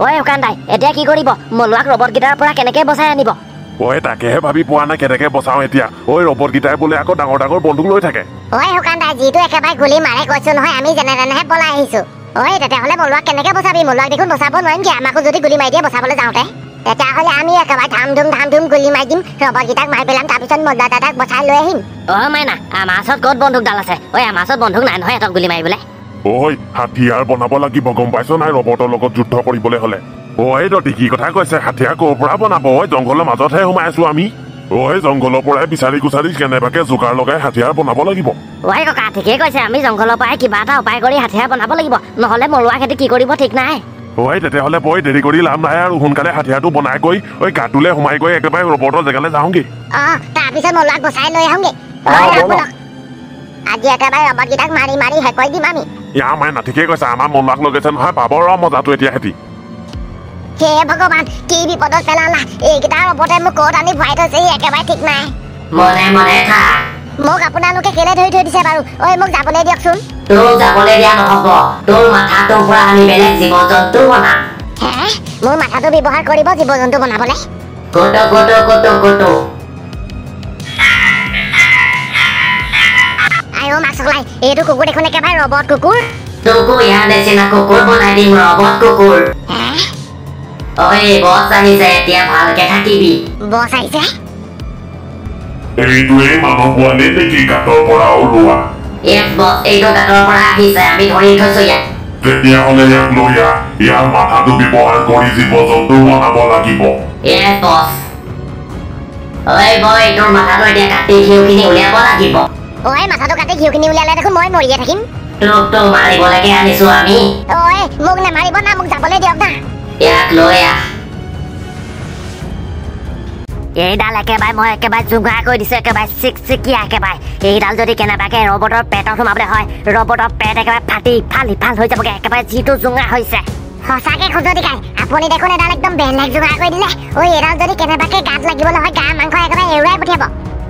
ঐ শুকান দাই, এতিয়া কি কৰিব? মলুৱাক ৰবটকেইটাৰ পৰা কেনেকে বচাই আনিব? ঐ তাকেহে ভাবি পোৱা নাই কেনেকে বচাওঁ এতিয়া। ঐ ৰবটকেইটাই বোলে আকৌ ডাঙৰ ডাঙৰ বন্দুক লৈ থাকে। ঐ শুকান দাই, যিটো একেবাৰে গুলি মাৰে কৈছো নহয়, আমি যেনে তেনেহে পলাই আহিছো। ঐ তেতিয়াহ'লে মলুৱাক কেনেকে বচাবি? মলুৱাক দেখোন বচাব নোৱাৰিমগে, আমাকো যদি গুলি মাৰি দিয়ে বচাবলৈ যাওঁতে। তেতিয়াহ'লে আমি একেবাৰে ধাম ধুম ধাম ধুম গুলি মাৰি দিম, ৰবটকেইটাক মাৰি পেলাম, তাৰপিছত মলুৱা দাদাক বচাই লৈ আহিম। অ মাইনা, আমাৰ ওচৰত ক'ত বন্দুকডাল আছে? ঐ আমাৰ ওচৰত বন্দুক নাই নহয় সিহঁতক গুলি মাৰিবলৈ। ঐ হাথিয়াৰ বনাব লাগিব, গম পাইছ নাই, ৰবটৰ লগত যুদ্ধ কৰিবলৈ হ'লে। ঐ তহঁতি কি কথা কৈছে, হাথিয়াৰ ক'ৰ পৰা বনাব? ঐ জংঘলৰ মাজতহে সোমাই আছো আমি। ঐ জংঘলৰ পৰাই বিচাৰি কুচাৰি কেনেবাকে যোগাৰ লগাই হাথিয়াৰ বনাব লাগিব। ঐ ককা ঠিকেই কৈছে, আমি জংঘলৰ পৰাই কিবা এটা উপায় কৰি হাথিয়াৰ বনাব লাগিব, নহ'লে মৰুৱা খেতি কি কৰিব ঠিক নাই। ঐ তেতিয়াহ'লে বৈ দেৰি কৰি লাভ নাই আৰু, সোনকালে হাথিয়াৰটো বনাই গৈ ঐ গাঁতটোলৈ সোমাই গৈ একেবাৰে ৰবটৰ জেগালৈ যাওঁগে। অ তাৰপিছত মলুৱাক বচাই লৈ আহোঁগে। আজি একেবাৰে ৰবটকেইটাক মাৰি মাৰি শেষ কৰি দিম আমি। ইয়া মাইনা ঠিকেই কৈছে, আমাৰ মলুৱাক লৈ গৈছে নহয়, পাব ৰ মজাটো এতিয়া সেতি। হে ভগৱান, কি বিপদত পেলালা! এইকেইটা ৰবটে মোক ক'ত আনি ভৰাই থৈছে একেবাৰে ঠিক নাই। মনে মনে থাক। মোক আপোনালোকে কেলে ধৰি থৈ দিছে বাৰু? ঐ মোক যাবলৈ দিয়কচোন। তোক যাবলৈ দিয়া নহ'ব, তোৰ মাথাটোৰ পৰা আমি বেলেগ জীৱ জন্তু বনাম। হে, মোৰ মাথাটো ব্যৱহাৰ কৰিব জীৱ জন্তু বনাবলৈ? কটো কটো কটো কটো। আই অ মাছলাই, এইটো কুকুৰ দেখোন একেবাৰে ৰবট কুকুৰ। তোকো ইয়াৰ নিচিনা কুকুৰ বনাই দিম, ৰবট কুকুৰ। ঐ বছ আহিছে, এতিয়া ভালকে থাকিবি। বছ আহিছে? এইটোৱেই মানুহ পোৱালি নেকি গাঁতৰ পৰা ওলোৱা? য়েছ বছ, এইটো গাঁতৰ পৰা আহিছে, আমি ধৰি থৈছো ইয়াক। তেতিয়াহ'লে ইয়াক লৈ আহ, ইয়াৰ মাথাটো ব্যৱহাৰ কৰি জীৱ জন্তু বনাব লাগিব। য়েছ বছ। ঐ বয়, তোৰ মাথাটো এতিয়া কাটি ঘিউখিনি উলিয়াব লাগিব। ঐ মাথাটো কাটি ঘিউখিনি উলিয়ালে দেখোন মই মৰিয়ে থাকিম। তোকতো মাৰিবলৈকে আনিছো আমি। ঐ মোক নেমাৰিব না, মোক যাবলৈ দিয়ক না। ইয়াক লৈ আহ। এইডাল একেবাৰে মই একেবাৰে জোঙা কৰি দিছো, একেবাৰে চিকচিকীয়া একেবাৰে। এইডাল যদি কেনেবাকে ৰবটৰ পেটত সোমাবলৈ হয়, ৰবটৰ পেট একেবাৰে ফাটি ইফাল সিফাল হৈ যাবগে, একেবাৰে যিটো জোঙা হৈছে। সঁচাকে খজুৱতি কাই, আপুনি দেখোন এডাল একদম বেলেগ জোঙা কৰি দিলে। ঐ এইডাল যদি কেনেবাকে গাত লাগিবলৈ হয়, গা মাংস একেবাৰে এৰুৱাই পঠিয়াব।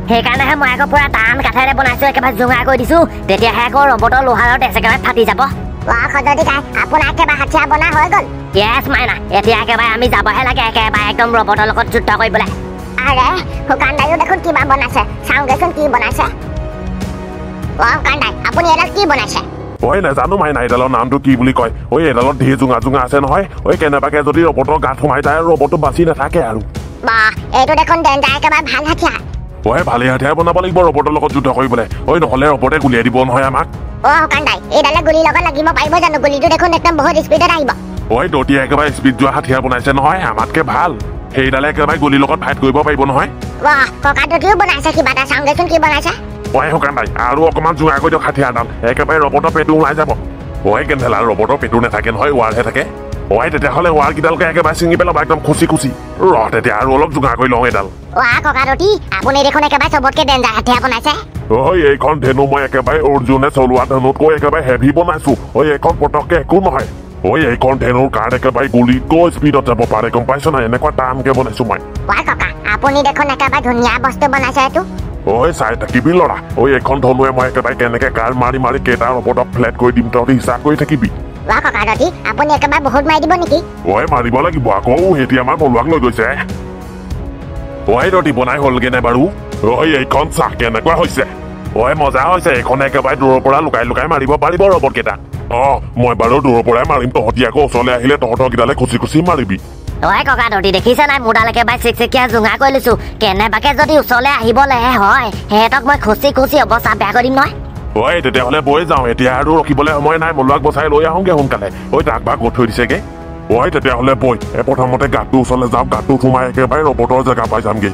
সেইকাৰণেহে মই আকৌ পুৰা টান কাঠেৰে বনাইছো, একেবাৰে জোঙা কৰি দিছো, তেতিয়াহে আকৌ ৰবটৰ লোহাৰৰ তেজ একেবাৰে ফাটি যাব। খজুৱতি কাই, আপোনাৰ একেবাৰে হাথিয়াৰ বনা হৈ গ'ল। য়েছ মাইনা, এতিয়া একেবাৰে আমি যাবহে লাগে একেবাৰে একদম ৰবটৰ লগত যুদ্ধ কৰিবলৈ। আৰে শুকান দাইও দেখোন কিবা বনাইছে, চাওঁগেচোন কি বনাইছে। অ শুকান দাই, আপুনি এডাল কি বনাইছে? ঐ নাজানো মাইনা, এইডালৰ নামটো কি বুলি কয়। ঐ এইডালত ধেৰ জোঙা জোঙা আছে নহয়, ঐ কেনেবাকে যদি ৰবটৰ গাত সোমাই যায় ৰবটটো বাচি নাথাকে আৰু। বাহ, এইটো দেখোন ডেঞ্জাৰ, একেবাৰে ভাল হাথিয়াৰ। ঐ ভালেই হাথিয়াৰ বনাব লাগিব ৰবটৰ লগত যুদ্ধ কৰিবলৈ, ঐ নহ'লে ৰবটে গুলিয়াই দিব নহয় আমাক। অ শুকান দাই, এইডালে গুলিৰ লগত লাগিব পাৰিব জানো? গুলিটো দেখোন একদম বহুত স্পীডত আহিব। ঐ দতিয়ে একেবাৰে স্পীড যোৱা হাথিয়াৰ বনাইছে নহয়, আমাতকে ভাল। সেইডালে একেবাৰে গুলিৰ লগত ফাইট কৰিব পাৰিব নহয়। বাহ, ককা দতিও বনাইছে কিবা এটা, চাওঁগেচোন কি বনাইছে। ঐ শুকান দাই, আৰু অকণমান জোঙা কৰি দিয়ক হাথিয়াৰডাল, একেবাৰে ৰবটৰ পেটু ওলাই যাব। ঐ গেন্ধেলা, ৰবটৰ পেটু নাথাকে নহয়, ৱাৰহে থাকে। ঐ তেতিয়াহ'লে ৱাৰকেইডালকে একেবাৰে ছিঙি পেলাব একদম খুচি খুচি। ৰ তেতিয়া আৰু অলপ জোঙা কৰি লওঁ এইডাল। ৱা ককা দতি, আপুনি দেখোন একেবাৰে চবতকে ডেঞ্জাৰ হাথিয়াৰ বনাইছে। ঐ এইখন ধেনু মই একেবাৰে অৰ্জুনে চলোৱা ধেনুতকৈ একেবাৰে হেভি বনাইছো। ঐ এইখন পটককে একো নহয়। ঐ এইখন ধেনুৰ কাৰ্ড একেবাৰে গুলিতকৈ স্পীডত যাব পাৰে, গম পাইছ নাই? এনেকুৱা টানকে বনাইছো মই। ৱা ককা, আপুনি দেখোন একেবাৰে ধুনীয়া বস্তু বনাইছে এইটো। ঐ চাই থাকিবি ল'ৰা, ঐ এইখন ধনুৱে মই একেবাৰে কেনেকে কাৰ মাৰি মাৰি কেইটা ৰবটক ফ্লেট কৰি দিম, তহঁতি হিচাপ কৰি থাকিবি। ৱা ককা দতি, আপুনি একেবাৰে বহুত মাৰি দিব নেকি? ঐ মাৰিব লাগিব আকৌ, সিহঁতি আমাৰ মলুৱাক লৈ গৈছে। ঐ দতি বনাই হ'লগে নে বাৰু? ঐ এইখন চাহ কেনেকুৱা হৈছে? ঐ মজা হৈছে, এইখন একেবাৰে দূৰৰ পৰা লুকাই লুকাই মাৰিব পাৰিব ৰবট কেইটা। অ মই বাৰু দূৰৰ পৰাই মাৰিম, তহঁতি আকৌ ওচৰলৈ আহিলে তহঁতৰকেইডালে খুচি খুচি মাৰিবি। ঐ ককা দতি, দেখিছে নাই মোৰডাল একেবাৰে চিকচিকীয়া জোঙা কৰি লৈছো, কেনেবাকে যদি ওচৰলৈ আহিবলৈহে হয় সিহঁতক মই খুচি খুচি অৱস্থা বেয়া কৰি দিম নহয়। ঐ তেতিয়াহ'লে বৈ যাওঁ, এতিয়া আৰু ৰখিবলৈ সময় নাই, মলুৱাক বচাই লৈ আহোঁগে সোনকালে। ঐ তাক বা ক'ত থৈ দিছেগে? ঐ তেতিয়াহ'লে বৈ, এই প্ৰথমতে গাঁতটোৰ ওচৰলৈ যাওঁ, গাঁতটোত সোমাই একেবাৰে ৰবটৰ জেগা পাই যামগে।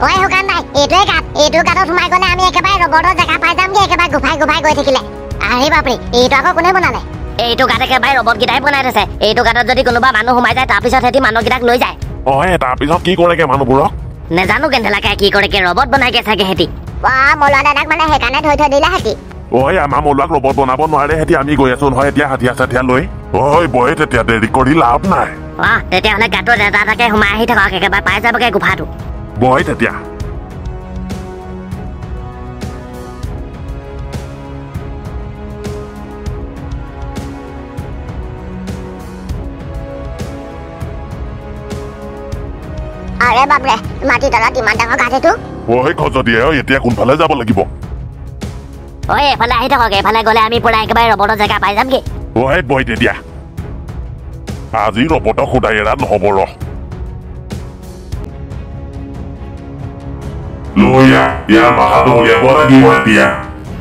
ঐ শুকান দাই, এইটোৱে গাঁত, এইটো গাঁতত সোমাই গ'লে আমি একেবাৰে ৰবটৰ জেগা পাই যামগে, একেবাৰে গোফাই গোফাই গৈ থাকিলে। আৰে বাপৰে, এইটো আকৌ কোনে বনালে? এইটো গাঁত একেবাৰে ৰবটকেইটাই বনাই থৈছে। এইটো গাঁতত যদি কোনোবা মানুহ সোমাই যায়, তাৰপিছত সিহঁতি মানুহকেইটাক লৈ যায়। ঐ তাৰপিছত কি কৰেগে মানুহবোৰক? নেজানো কেনেলাকে কি কৰেগে, ৰবট বনাইগে চাগে সিহঁতি। বাহ, মলুৱা দাদাক মানে সেইকাৰণে ধৰি থৈ দিলে সিহঁতি। ঐ আমাৰ মলুৱাক ৰবট বনাব নোৱাৰে সিহঁতি, আমি গৈ আছো নহয় এতিয়া হাথিয়াৰ চাথিয়াৰ লৈ। ঐ বৈ তেতিয়া দেৰি কৰি লাভ নাই। অ তেতিয়াহ'লে গাঁতত এটা এটাকে সোমাই আহি থাকক, একেবাৰে পাই যাবগে গোফাটো। বৈ তেতিয়া। বাপৰে বাপৰে, মাটিৰ তলত ইমান ডাঙৰ গাঁত এইটো। ঐ খজতিয়ে, ঐ এতিয়া কোনফালে যাব লাগিব? ঐ এইফালে আহি থাকক, এইফালে গ'লে আমি পুৰা একেবাৰে ৰবটৰ জেগা পাই যামগে। ঐ বৈ তেতিয়া আজি ৰবটক সোধাই এৰা নহ'ব ৰ। লৈ আহ, ইয়াৰ মাথাটো উলিয়াব লাগিব এতিয়া।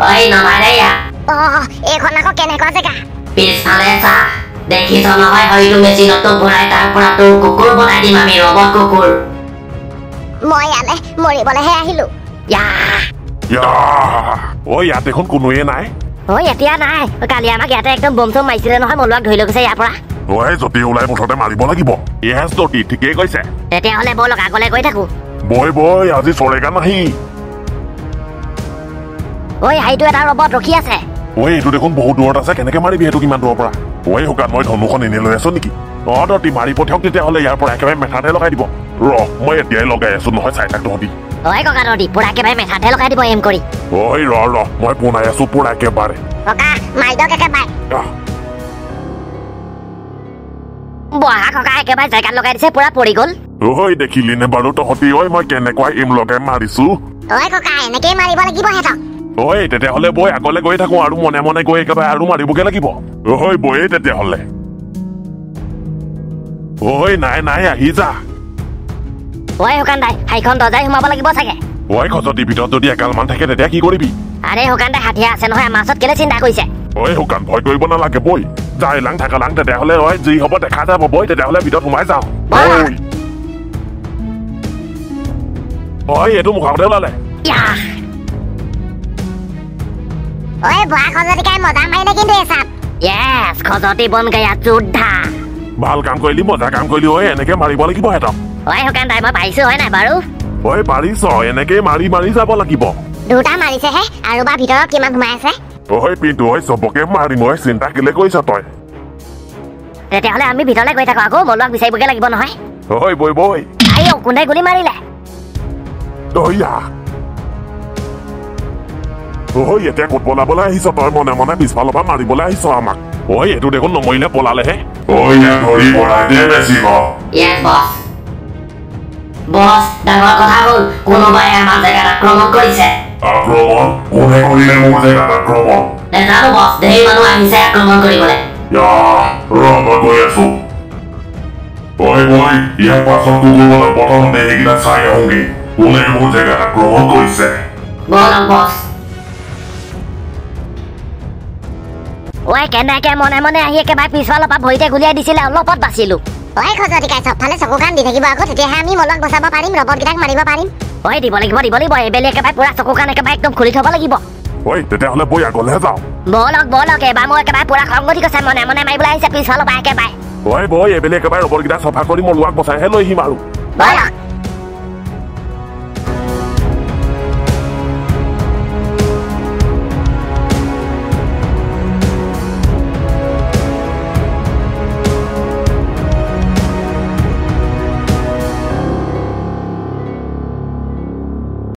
ঐ নমাৰে ইয়াক। অ এইখন আকৌ কেনেকুৱা জেগা? পিছফালে চা, দেখিছ নহয় হয়তো মেচিনতো ভৰাই তাৰ পৰা তোৰ কুকুৰ বনাই দিম আমি, ৰবট কুকুৰ। মই ইয়ালে মৰিবলৈহে আহিলো। ঐ ইয়াত দেখোন কোনোৱে নাই। ঐ এতিয়া নাই, কালি আমাক ইয়াতে একদম বম চম মাৰিছিলে নহয়, মলুৱাক ধৰি লৈ গৈছে ইয়াৰ পৰা। ঐ যতি ওলাই মুঠতে মাৰিব লাগিব। য়েছ যতি, ঠিকেই কৈছে। তেতিয়াহ'লে ব'লক আগলৈ গৈ থাকো। বৈ বৈ, আজি চৰেগা নাহি। ঐ সেইটো এটা ৰবট ৰখি আছে। ঐ এইটো দেখোন বহুত দূৰত আছে, কেনেকে মাৰিবি সেইটো কিমান দূৰৰ পৰা? ঐ শুকান, মই ধনুখন এনেই লৈ আছো নেকি? অ তহঁতি মাৰি পঠিয়াওক তেতিয়াহ'লে, ইয়াৰ পৰা একেবাৰে মেথাতহে লগাই দিব। ৰ মই এতিয়াই লগাই আছো নহয়, চাই থাক তহঁতি। ঐ ককা তহঁতি পুৰা একেবাৰে মেথাতহে লগাই দিব এম কৰি। ঐ ৰ ৰ, মই পোনাই আছো পুৰা একেবাৰে। ককা মাৰি দিয়ক একেবাৰে। বহা ককা একেবাৰে জেগাত লগাই দিছে, পুৰা পৰি গ'ল। ঐ দেখিলি নে বাৰু তহঁতি? ঐ মই কেনেকুৱা এম লগাই মাৰিছো। ঐ ককা এনেকেই মাৰিব লাগিব সিহঁতক। ঐ তেতিয়াহ'লে বৈ আগলৈ গৈ থাকো আৰু মনে মনে গৈ একেবাৰে আৰু মাৰিবগে লাগিব। ঐ বৈয়ে তেতিয়াহ'লে। ঐ নাই নাই, আহি যা। ঐ শুকান দাই, হাইখন দৰ্জাই সোমাব লাগিব চাগে। ঐ খজতি ভিতৰত যদি এগালমান থাকে তেতিয়া কি কৰিবি? আৰে শুকান দাই, হাঠিয়া আছে নহয় আমাৰ ওচৰত, কেলে চিন্তা কৰিছে? ঐ শুকান, ভয় কৰিব নালাগে বৈ, যাই লাং থাকালাং তেতিয়াহ'লে। ঐ যি হ'ব দেখা যাব, বৈ তেতিয়াহ'লে ভিতৰত সোমাই যাওঁ। ঐ এইটো মুখামতে ওলালে। ঐ বুঢ়া খজতিকাই মজা মাৰিলে কিন্তু এই চাপ। য়েছ খজতি বন গয়া যোদ্ধা। ভাল কাম কৰিলি, মজা কাম কৰিলি। ঐ এনেকে মাৰিব লাগিব সিহঁতক। ঐ শুকান দাই, মই পাৰিছো হয় নাই বাৰু? ঐ পাৰিছ, এনেকেই মাৰি মাৰি যাব লাগিব। দুটা মাৰিছেহে, আৰু বা ভিতৰত কিমান সোমাই আছে। ঐ পিণ্টু, ঐ চবকে মাৰিম, ঐ চিন্তা কেলে কৰিছ তই? তেতিয়াহ'লে আমি ভিতৰলৈ গৈ থাকো, আকৌ মলুৱাক বিচাৰিবগে লাগিব নহয়। ঐ বৈ বৈ। আই কোনে গুলি মাৰিলে? ঐ এতিয়া ক'ত পলাবলৈ আহিছ তই? মনে মনে পিছফালৰ পৰা মাৰিবলৈ আহিছ আমাক। ঐ এইটো দেখোন নমৰিলে পলালেহে। বছ, ডাঙৰ কথা হ'ল, কোনোবাই আমাৰ জেগাত আক্ৰমণ কৰিছে। আক্ৰমণ? কোনে কৰিলে মোৰ জেগাত আক্ৰমণ? নাজানো বছ, ধেৰ মানুহ আহিছে আক্ৰমণ কৰিবলৈ। ৰ মই গৈ আছো। ঐ বৈ, ইয়াৰ পাছত কুকুৰলৈ প্ৰথমতে সেইকেইটা চাই আহোঁগে, কোনে মোৰ জেগাত আক্ৰমণ কৰিছে। ব'লক বছ। ঐ কেনেকে মনে মনে আহি একেবাৰে পিছফালৰ পৰা ভৰিতে গুলিয়াই দিছিলে, অলপত বাচিলো। ঐ খজতিকাই চবফালে চকু কাণ দি থাকিব আকৌ, তেতিয়াহে আমি মলুৱাক বচাব পাৰিম, ৰবটকেইটাক মাৰিব পাৰিম। ঐ দিব লাগিব, দিব লাগিব, এইবেলি একেবাৰে পুৰা চকু কাণ একেবাৰে একদম খুলি থ'ব লাগিব। ঐ তেতিয়াহ'লে বৈ আগলৈহে যাওঁ। ব'লক ব'লক, এইবাৰ মোৰ একেবাৰে পুৰা খং উঠি গৈছে, মনে মনে মাৰিবলৈ আহিছে পিছফালৰ পৰা একেবাৰে। ঐ বৈ, এইবেলি একেবাৰে ৰবটকেইটা চফা কৰি মলুৱাক বচাইহে লৈ আহিম আৰু। ব'লক।